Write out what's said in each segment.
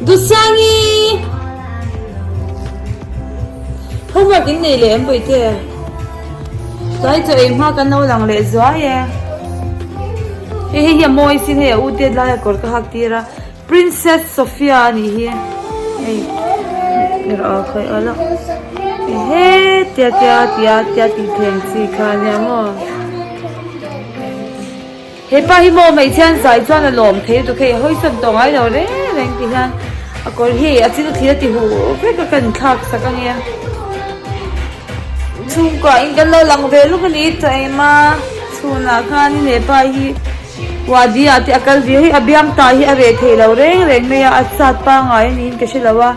Duhsangi! Homework in nei leh em Bawihte? Tlai chaw ei hma kan lo lang leh zuai e. Hei hei hi a mawi sin hei a u tet laia kawr ka hak tir a. Princess Sophia a nih hi. Hei erawh a khawih awl a. Ehe tia tia tia tia tih theng chi kha a nia maw. He pa hi maw hmeichhia an zai chuan a lawm thei lutuk hei a hawi sawn tawh ngai lo reng reng ti hian a kawr hi a chil thil a ti huh vek a kan thlak sak a nia chhungkua in kan lo lang ve luk a ni tawh em a chhunah khanin he pa hi wadi ah te a kal ve hei a biang tah hi a reh thei lo reng reng mai a a sat pangai a niin ka hre lo a.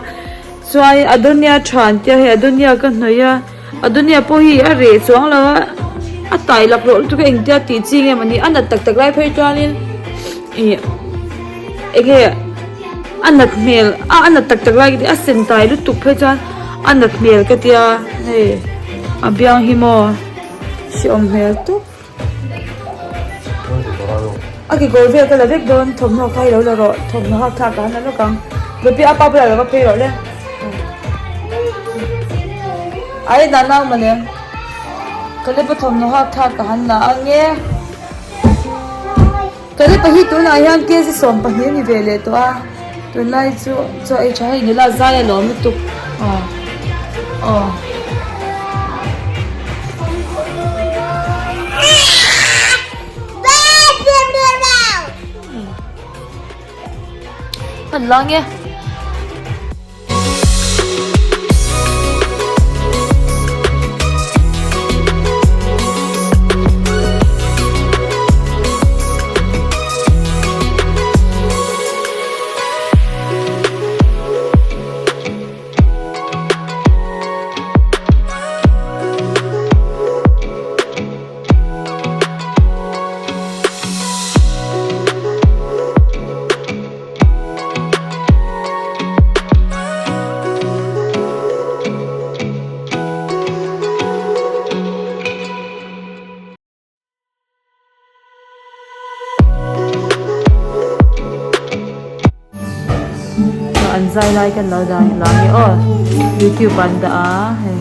Chuan Adonia tha an tia hei Adonia ka hnawih a Adonia pawh hi a reh chuang lo a a tai laklawh lutuk a engtia tih chi nge mawni a nat tak tak lai phei chuanin ih enge a nat hmel a a nat tak tak lai ka ti a sen tai lutuk phei chuan a nat hmel ka tia hei a biang hi maw hreawm hmel tawp. A kekawr vel ka la vek dawn thawmhnaw kha hi lo la rawh thawmhnaw hak thlak ah han la lawk ang Rupi a pa bulah lo va phei rawh le Ai dan nau mawle ka lepa thawmhnaw hak thlak ka han la ang e Ka lepa hi tunah hian kg 12 a ni ve leh tawh a tunlai chu chaw ei tha hei nula zai a lawm lutuk aw aw. Hman la nge. An zai lai kan lo dah lang nge aw youtube ah an dah a hei.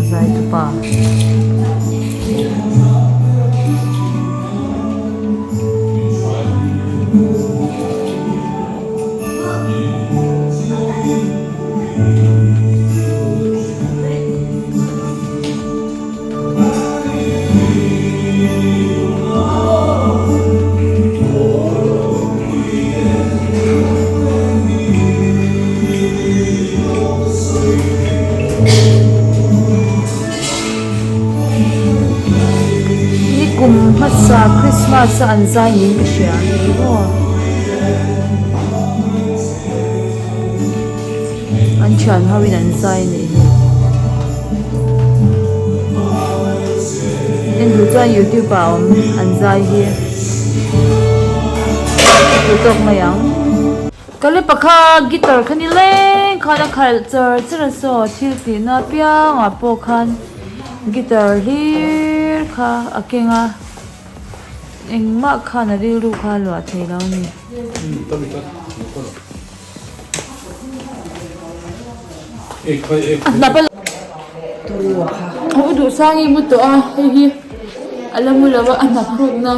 Zai tupa. Nikum hmasa Christmas a an zai niin ka hria aw an thian ho in an zai a nih hi en duh chuan youtube ah a awm an zai hi duh tawk mai ang. Ka le pakha guitar kha ni leng khan a khalh char char a saw thil tihna apiangah pawh khan guitar hlir kha a keng a engmah khan a rilru kha a luah thei lo a ni. A hnap a Aw duhsang i mu tawh a hei hi a la mu lo a a hnap hrukna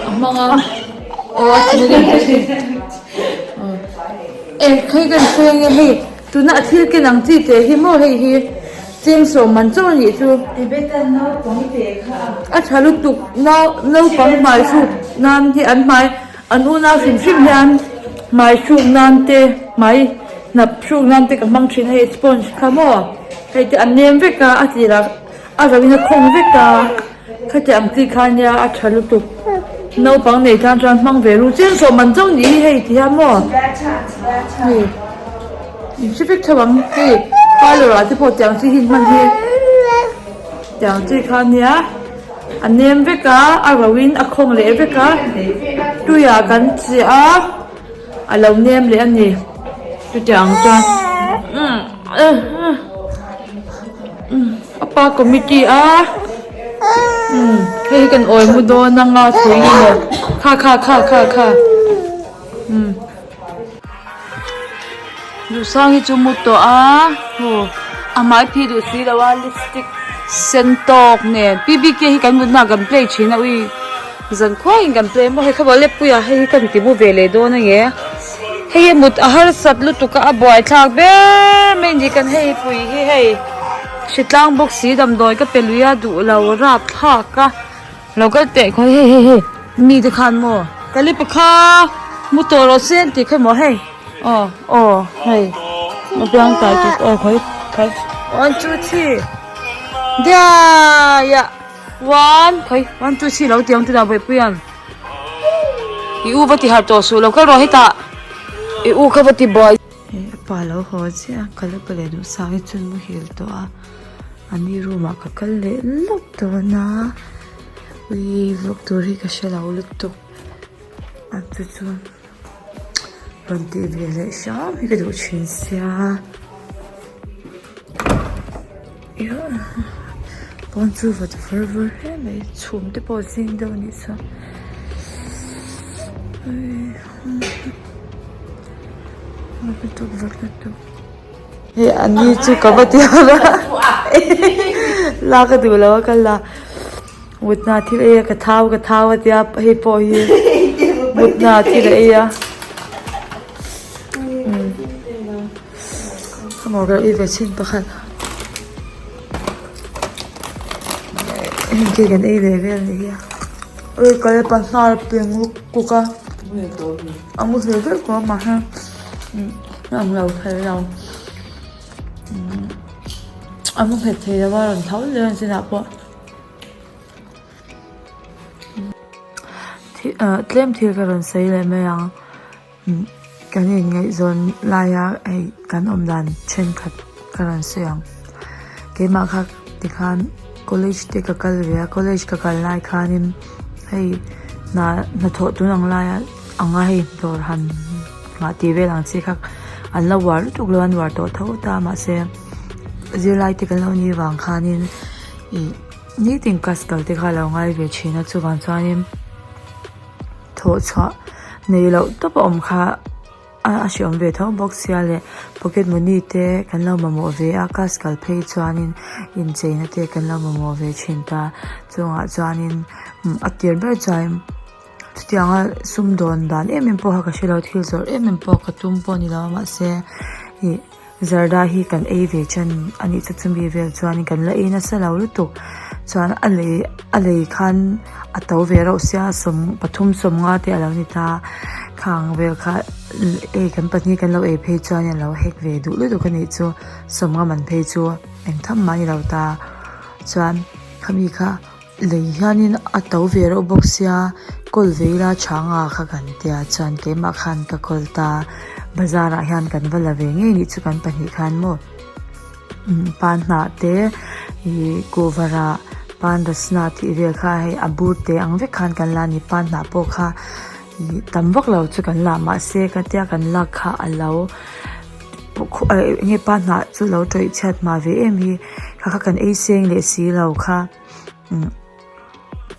a hmang a aw a thin a e hei kan sawi ange hei tuna a thil ken ang chi te hi maw hei hi cheng sawm man chauh a nih chu a tha lutuk nau naupang hmai hruk nan hi an hmai An unau hrim hrim hian hmai hruk nan te hmai hnap hruk nan te ka hmang thin a hei sponge kha maw hei te an nem vek a a tirah a zo in a khawng vek a khati ang chi kha nia a tha lutuk naupang nei tan chuan hmang ve ru chiang sawm man chauh ni hi hei ti hian maw hei in hre vek tho ang hei parlour ah te pawh tiang chi hi an hman hi tiang chi kha nia. A nem vek a, a ro in a khawng leh vek a, tuiah kan chiah a, a lo nem leh a ni. Chutiang chuan a pa committee a hei hi kan awi mu dawn anga thui nge maw kha kha kha kha kha umm Duhsang hi chu mu tawh a aw a hmai phih duh si lo a lipstick sen tawk nen P B K hi kan mutna ah kan play thin a ui zan khuaiin kan play maw hei kha vawlep puia hei hi kan ti mu ve leh dawn a nge. Hei hi mut a harsat lutuk a a buaithlak ber mai ni kan hei pui hi hei hritlang bawk si damdawi ka pe lui a duh lo rap thlak a lo kal teh khawi hei hei hei mi te khan maw kali pakha mu tawh rawh se an tih kha maw hei aw aw hei a biang tai tawp aw khawi khawi one two three diaiah one khawi one two three lo ti ang tunah bawihpuia'n. I u va ti harh tawh suh lo kal rawh hetah i u kha va ti buai. Hei a pa lo haw chiah a ka la pa leh duh sang hi chuan muhil tawh a a ni room ah ka kal leh lawk dawn a ui vlog tur hi ka hre lo lutuk a chu chu rawn tih ve leh hram hi ka duh thin sia. Pawn chu vawt vur vur hle mai chhum te pawh zing deuh anih chuan vawt lutuk hei an ni chu ka va ti a lak a duh lo a ka la mutna thil ei a ka thau ka thau a tia hei pawh hi mutna thil a ei a. Ka ei ve chhin pakhat heng cake an ei ve vel anih hi a ui kal pa hnar peng kuk a a mu hle vek tawh a mahse a ang lo thei lo a mu nghet thei lo a rawn tho leh a chinah pawh tlem thil ka rawn sawi leh mai ang. Kan inngaihzawn laia hei kan awm dan thenkhat ka rawn sawi ang. Keimah kha tikhan college te ka kal ve a, college ka kal lai khanin hei hna hnathawh tun ang laia anga hei dawr han nghah tih vel ang chi kha an la uar lutuk lo a, an uar tawh tho ta mahse zirlai te kan lo nih vang khanin ih nitin class kal te kha a lo ngai ve thin a chuvang chuanin. Thawh chhuah nei loh tawp a awm kha a a hreawm ve tho bawk sia leh pocket money te kan lo mamawh ve a class kal phei chuanin incheina te kan lo mamawh ve thin ta chungah chuanin a tir ber chuan chutianga sumdawn dan em em pawh kha ka hrelo thil zawrh em em pawh ka tum pawh a ni lo a mahse ih. Zarda hi kan ei ve ṭan a nih chu chumi vel chuan kan la ei nasa lo lutuk chuan a lei a lei khan a to ve reuh sia sawm pathum sawmnga te a lo ni ta khang vel kha ei kan pahnih kan lo ei phei chuan a lo hek ve duh lutuk a nih chu sawmnga man phei chu engtham mah a ni lo ta chuan khami kha. Lei hianin a to ve reuh bawk sia kawl ve ila tha nga kha kan tia chuan keimah khan ka kawl ta bazar ah hian kan va la ve ngei nih chu kan pahnih khan maw pan hnah te ih kuhva rah pan rasna tih vel kha hei a bur te ang vek khan kan la a ni pan hnah pawh kha ih tam vak lo chu kan la mahse ka tia kan lak kha a lo eng nge pan hnah chu lo tawih chhiat hma ve em hi kha kha kan ei seng leh si lo kha.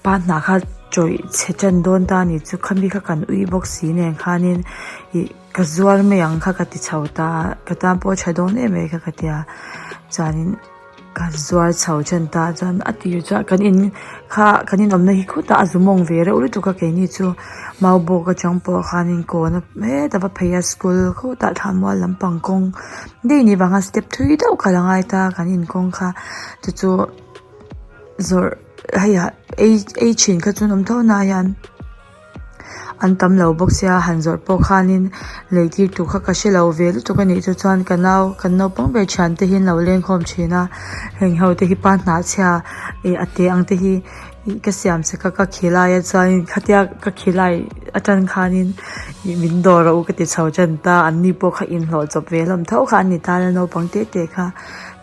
Pa hnah kha chawih chhe tan dawn ta a ni chu khami kha kan ui bawk si nen khanin ih ka zuar mai ang kha ka ti chho ta a ka tan pawh a tha dawn em mai kha ka tia chuanin ka zuar chho tan ta chuan a tir chuan kan in kha kan in awmna hi khutah a zu mawng ve reuh lutuk a keini chu mau bawk atang pawh khanin kawn a heta va phei a school khutah thlanmual lampang kawng daih ni vanga step thui deuh kha la ngai ta kan in kawng kha chu chu. Zawrh hei ah ei ei thin kha chu an awm tho na hian an tam lo bawk sia han zawrh pawh khanin lei tir tur kha ka hrelo ve lutuk a nih chu chuan ka nau kan naupang ber thian te hi an lo leng khawm thin a heng ho te hi pa hnah chhia ih a te ang te hi ih ka siam sak a ka khilai a chuanin khatia ka khilai atang khanin ih min dawr rawh u ka ti chho tan ta an ni pawh kha inhlawh chawp ve hlawm tho kha an ni ta a naupang te te kha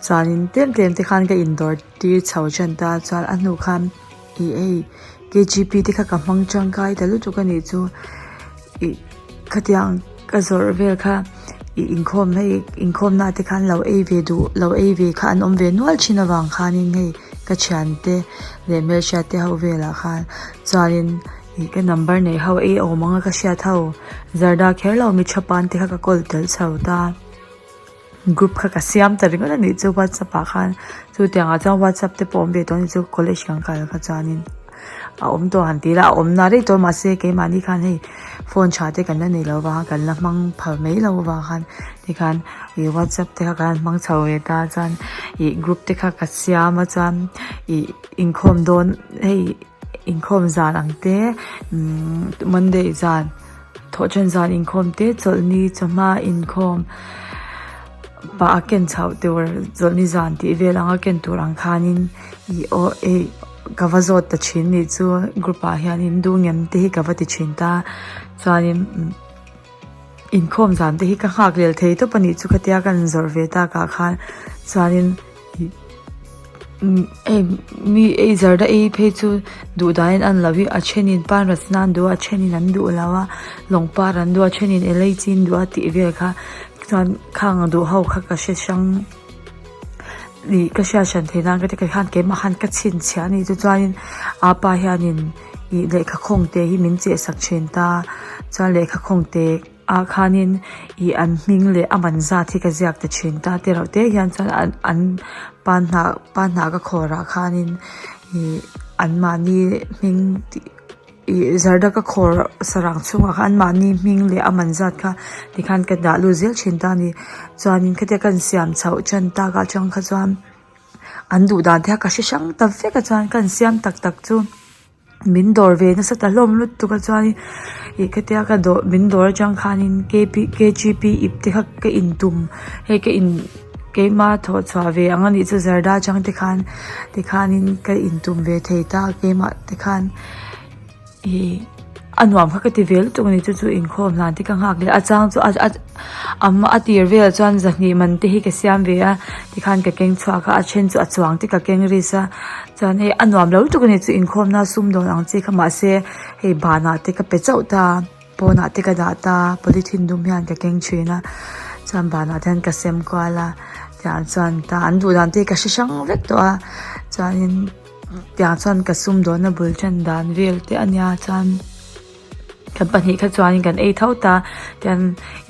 chuanin tlem tlem te khan ka indawr tir chho ṭan ta chuan a hnu khan ih hei K G P te kha ka hmang tangkai ta lutuk a nih chu ih khatiang ka zawrh vel kha. Ih inkhawm hei inkhawm na te khan lo ei ve duh lo ei ve kha an awm ve nual thin avang khanin hei ka thiante leh hmelhriat te ho velah khan chuanin ih ka number neih ho ei awm anga ka hriat ho zarda kher lo mi tha pan te kha ka call tel chho ta. Group kha ka siam ta ringawt a nih chu whatsapp ah khan chutiang ah chuan whatsapp te pawh awm ve tawh a ni chu college kan kal kha chuanin a awm tawh han ti ila a awm na rei tawh mahse keimahni khan hei phone tha te kan la nei lo vang a kan la hmang phal mai lo avang khan tikhan ih whatsapp te kha kan han hmang chho ve ta chuan ih group te kha ka siam a chuan ih inkhawm dawn hei inkhawm zan ang te umm monday zan. Thawhṭhen zan inkhawm te chawlhni chawhma inkhawm pah a ken chhoh tur chawlhni zan tih vel anga ken tur ang khanin ih aw eh ka va zawt ta ṭhin nih chu group ah hianin duh ngem te hi ka va ti ṭhin ta chuanin inkhawm zan te hi ka nghak lel thei tawp a nih chu khatia ka han zawrh ve tak ah khan chuanin. Hei mi ei zarda ei phei chu duh dahin a ni lo hi a thenin pan rasna an duh a a thenin an duh lo a lawng par an duh a a thenin elaichi an duh a tih vel kha chuan khang duh ho kha ka hre hrang ih ka hriat hran theih nan ka ti khan keimah khan ka chhinchhiah a nih chu chuanin apa hianin ih lehkha khawng te hi min cheh sak thin ta chuan lehkha khawng te. Ah khanin ih an hming leh a man zat hi ka ziak ta thin ta te reuh te hian chuan an an pan hnah pan hnah ka khawr ah khanin ih an mahni hming tih ih zarda ka khawr sarang chhungah khan an mahni hming leh a man zat kha tikhan ka dah lut zel thin ta a ni chuanin khatia ka insiam chhoh tan tak ah atang kha chuan an duh dan te kha ka hre hrang ta vek a chuan ka insiam tak tak chu. Min dawr ve nasa ta hlawm lutuk a chuanin ih khatia ka dawr min dawr atang khanin k p k g p ip te kha ka in tum hei ka in keima thawh chhuah ve ang anih chu zarda atang te khan tikhanin ka in tum ve thei ta keimah te khan ih a nuam kha ka ti ve lutuk a ni chu chu inkhawm hlan te ka nghak leh a chang chu a a tir velah chuan zahnih man te hi ka siam ve a tikhan ka keng chhuak a a then chu a chuang te ka keng risk a. Chuan hei a nuam lo lutuk a ni chu inkhawmna sumdawn ang chi kha mahse hei banah te ka pe chauh ta pawnah te ka dah ta polythene dum hian ka keng thin a chuan banah te hian ka sem kual a tiang chuan ta an duh dan te hi ka hre hrang vek tawh a chuanin tiang chuan ka sumdawnna bul tan dan vel te a nia chuan. Kan pahnih kha chuanin kan ei tho ta tian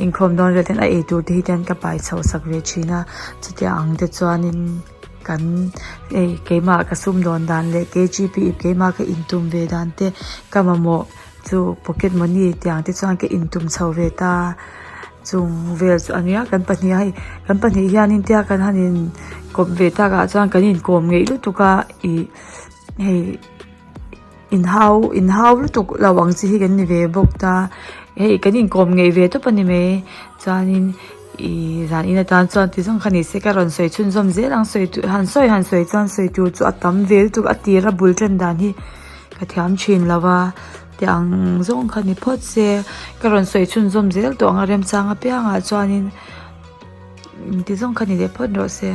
inkhawm dawn vel ten a ei tur te hi tian ka pai chho sak ve thin a chutiang ang te chuanin kan hei keimah ka sumdawn dan leh kgp keimah ka intum ve dan te ka mamawh chu pocket money tiang te chuan ka intum chho ve ta chung vel chu a nia kan pahnih a hei kan pahnih hianin tia kan han in kawp ve takah chuan kan inkawm ngeih lutuk a ih hei. Inhau inhau lutuk lo ang chi hi kan ni ve bawk ta hei kan inkawm ngeih ve tawp a ni mai chuanin ihh zan in atan chuan ti zawng kha ni se ka rawn sawi chhunzawm zel ang sawi tur han sawi han sawi chuan sawi tur chu a tam ve lutuk a tira bul tan dan hi ka thiam thin lo va tiang zawng kha ni phawt se ka rawn sawi chhunzawm zel tawh ang a remchang apiangah chuanin ti zawng kha ni leh phawt rawh se.